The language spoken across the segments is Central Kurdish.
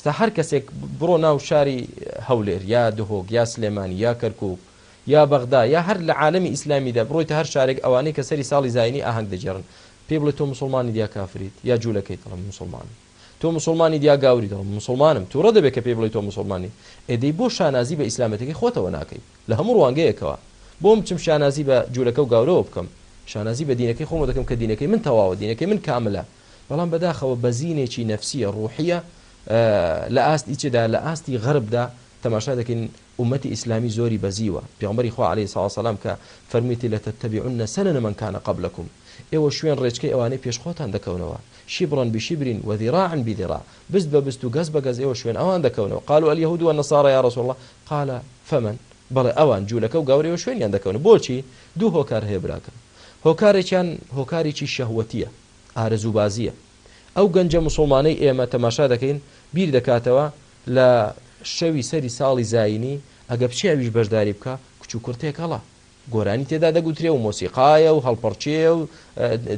ئێستا هەر کەسێک بڕۆ ناو شاری هەولێر یا دهۆک یا سلێمانی یا کەرکوک یا بەغدا یا هەر لە عالەمی ئیسلامیدا بڕۆیتە هەر شارێک ئەوانەی کە سەری ساڵی زاینی ئاهەنگ دەگێڕن پێی بڵێ تۆ موسڵمانیت یا کافریت یا جولەکەیت دەڵێ من موسڵمانم تۆ موسڵمانیت یا گاوری دەڵێ من موسڵمانم توڕە دەبێت کە پێی بڵێی تۆ موسڵمانی ئێ دەی بۆ شانازی بە ئیسلامێتەکەی خۆتەوە ناکەی لە هەموو ڕوانگەیەکەوە بۆ من بچم شانازی بە جولەکە و گاورەوە بکەم شانازی بە دینەکەی خۆمەوە دەکەم کە دینەکەی من تەواوە دینەکەی من کاملە بەڵام بەداخەوە بەزینێکی نەفسیە ڕوحیە لە ئاستی چدا لە ئاستی غەربدا تەماشا دەکەین ئومەتی ئیسلامی زۆری بەزیوە پێغەمبەری خوا علیە سڵاو سلام کە فەرموویەتی لتتبعن سنن من کان قبلکم ئێوە شوێن ڕێچکەی ئەوانەی پێش خۆتان دەکەونەوە شبرا بشبر وذراعا بذراع بست بە بست و گەز بە گەز ئێوە شوێن ئەوان دەکەونەوە قالوا الیهود والنصارى یا رسول الله قال فمن بەڵێ ئەوان جولەکە و گاور ئێوە شوێنیان دەکەونەوە بۆچی دوو هۆکار هەیە براکەم هۆکارێکیان هۆکارێکی شەهوەتیە ئارەزووبازییە. ئەو گەنجە موسوڵمانەی ئێمە تەماشا دەکەین بیر دەکاتەوە لە شەوی سەری ساڵی زایینی ئەگە بچێ ئەویش بەشداری بکا کچ و کوڕ تێکەڵە گۆرانی تێدا دەگوترێ و مۆسیقایە و هەڵپەڕکێیە و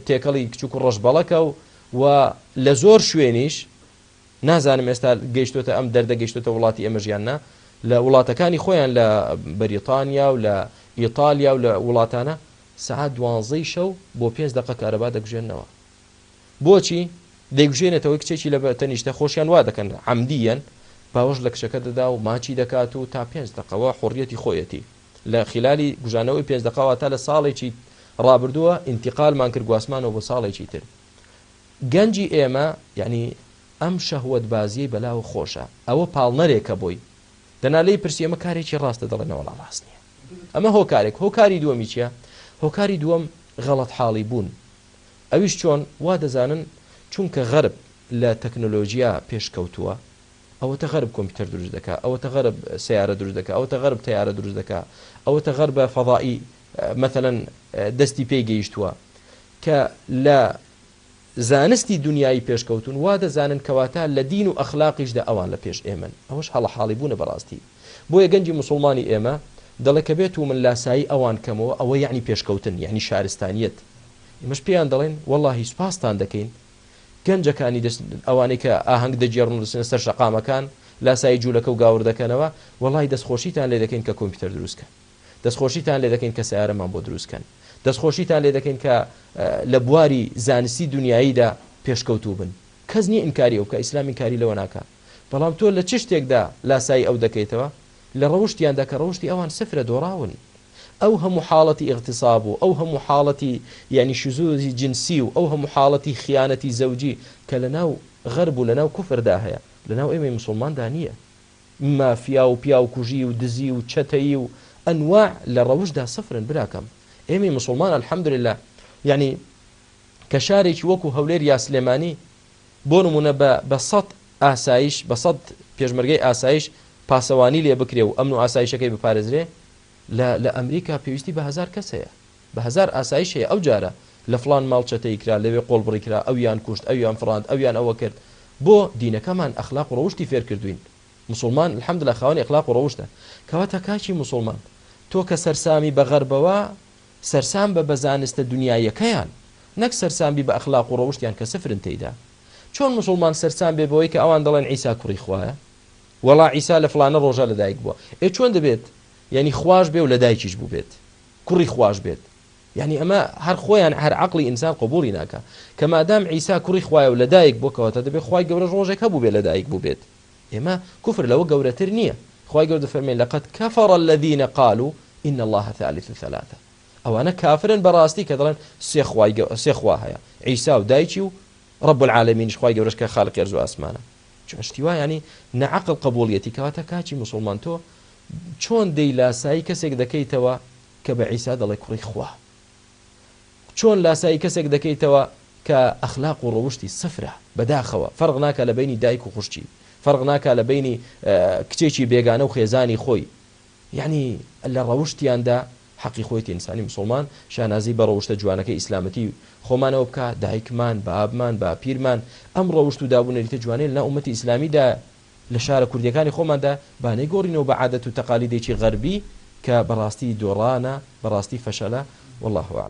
تێکەڵی کچ و کوڕ ڕەشبەڵەکە و و لە زۆر شوێنیش نازانم ئێستا گەیشتۆتە ئەم دەردە گەیشتۆتە وڵاتی ئێمەش یان نا لە وڵاتەکانی خۆیان لە بەریتانیا و لە ئیتالیا و لە وڵاتانە سەعات دوانزەی شەو بۆ پێنج دەقە کارەبا دەکوژێننەوە. بۆچی؟ دەیکوژێنێتەوە کچێکی لە تەنیشتە خۆشیان وا دەکەن عەمدییەن باوەش لە کچەکە دەدا و ماچی دەکات و تا پێنج دەقە وا حوڕیەتی خۆیەتی لە خیلالی کوژانەوەی پێنج دەقە واتا لە ساڵێکی ڕابردووە ئینتیقالمان کرد گواستمانەوە بۆ ساڵێکی تر گەنجی ئێمە یعنی ئەم شەهوەتبازیەی بەلاوە خۆشە ئەوە پاڵنەرێکە بۆی دەنا لێی پرسی ئەمە کارێکی ڕاستە دەڵێ نەوەڵا ڕاست نییە ئەمە هۆکارێک هۆکاری دووەمی چییە هۆکاری دووەم غەڵەت حاڵی بوون ئەویش چۆن وا دەزانن چونکە غەرب لە تەکنۆلۆژیا پێشکەوتووە ئەوەتە غەرب کۆمپیوتەر دروست دەکا ئەوەتە غەرب سەیارە دروست دەکا ئەوەتە غەرب تەیارە دروست دەکا ئەوەتە غەربە فەضائی مەثەلەن دەستی پێی گەیشتووە کە لە زانستی دونیایی پێشکەوتوون وا دەزانن کەواتە لە دین و ئەخلاقیشدا ئەوان لە پێش ئێمەن ئەوەش هەڵە حاڵی بوونە بەڕاستی بۆیە گەنجی موسوڵمانی ئێمە دەڵێ کە بێتوو من لاسایی ئەوان کەمەوە ئەوە یەعنی پێشکەوتن یەعنی شارستانیەت ئێمەش پێیان دەڵێین وەڵاهی سوپاستان دەکەین گەنجەکانی دەست ئەوانەی کە ئاهەنگ دەگێڕن و دەچنە سەر شەقامەکان لاسایی جوولەکە و گاور دەکەنەوە وەڵاهی دەستخۆشیتان لێ دەکەین کە کۆمپیوتەر دروست کەن دەستخۆشیتان لێ دەکەین کە سەیارەمان بۆ دروست کەن. دەستخۆشیتان لێ دەکەین کە لە بواری زانستی دونیاییدا پێشکەوتوو بن. کەس نییە ئینکاری ئەو بکا، ئیسلام ئینکاری لەوە ناکا. بەڵام تۆ لە چ شتێکدا لاسایی ئەو دەکەیتەوە؟ لە ڕەوشتیاندا کە ڕەوشتی ئەوان سفرە، دۆڕاون. ئەو هەموو حاڵەتی ئیغتیساب و ئەو هەموو حاڵەتی یانی شزوزی جنسی و ئەو هەموو حاڵەتی خیانەتی زەوجی کە لە ناو غەرب و لە ناو کوفردا هەیە، لە ناو ئێمەی موسوڵماندا نییە. مافیا و پیاوکوژی و دزی و چەتەیی و ئەنواع لە ڕەوشدا سفرن براکەم ئێمەی موسوڵمان الحمدللە یەعنی کە شارێکی وەکو هەولێر یا سلێمانی بۆ نمونە بە بە سەد ئاسایش بە سەد پێشمەرگەی ئاسایش پاسەوانی لێ بکرێ و ئەمن و ئاسایشەکەی بپارێزرێ لە لە ئەمریکا پێویستی بە هەزار کەس هەیە بە هەزار ئاسایش هەیە ئەو جارە لە فڵان ماڵ چەتەی کرا لەوێ قۆڵبڕی کرا ئەویان کوشت ئەویان فڕاند ئەویان ئەوە کرد بۆ دینەکەمان ئەخلاق و ڕەوشتی فێر کردوین موسوڵمان الحمدللە خاوەنی ئەخلاق و ڕەوشتە کەواتە کاکی موسوڵمان تۆ کە سەرسامی بە غەربەوە سەرسام بە بە زانستە دونیاییەکەیان نەک سەرسام بی بە ئەخلاق و ڕەوشتیان کە سفرن تێیدا چۆن موسوڵمان سەرسام بێ بەوەی کە ئەوان دەڵێن عیسا کوڕی خوایە وەڵا عیسا لە فڵانە ڕۆژە لەدایک بووە ئێ چۆن دەبێت یانی خواش بێ و لەدایکیش بووبێت کوڕی خواش بێت یانی ئەمە هەر خۆیان هەر عەقڵی ئینسان قبوڵی ناکا کە مادام عیسا کوڕی خوایە و لەدایک بووە کەواتە دەبێ خوای گەورەش ڕۆژێک هەبووبێ لەدایک بووبێت ئێمە کوفر لەوە گەورەتر نییە خوای گەورە دەفەرمێ لقد کفر الذین قالوا ان الله ثالث ثلاثە ئەوانە کافرن بەڕاستی کە دەڵێن سێ خوای سێ خوا هەیە عیسا و دایکی و رب العالمینیش خوای گەورەش کە خالقی ئەرز و ئاسمانە چۆن شتی وا یانی نە عەقڵ قبوڵیەتی کەواتە کاکی موسڵمان تۆ چۆن دێی لاسایی کەسێک دەکەیتەوە کە بە عیسا دەڵێ کوڕی خوا چۆن لاسایی کەسێک دەکەیتەوە کە ئەخلاق و ڕەوشتی سفرە بەداخەوە فەرق ناکا لە بەینی دایک و خوشکی فەرق ناکا لە بەینی کچێکی بێگانە و خێزانی خۆی یەعنی لە ڕەوشتیاندا حەقی خۆیەتی ئینسانی مسوڵمان شانازی بە ڕەوشتە جوانەکەی ئیسلامەتی خۆمانەوە بکا دایکمان بابمان باپیرمان ئەم ڕەوشت و دابونەریتە جوانەی لەناو ئومەتی ئیسلامیدا لە شارە کوردیەکانی خۆماندا با نەیگۆڕینەوە بە عادەت و تەقالیدێکی غەربی کە بەڕاستی دۆڕانە بەڕاستی فەشەلە واللە اعلم.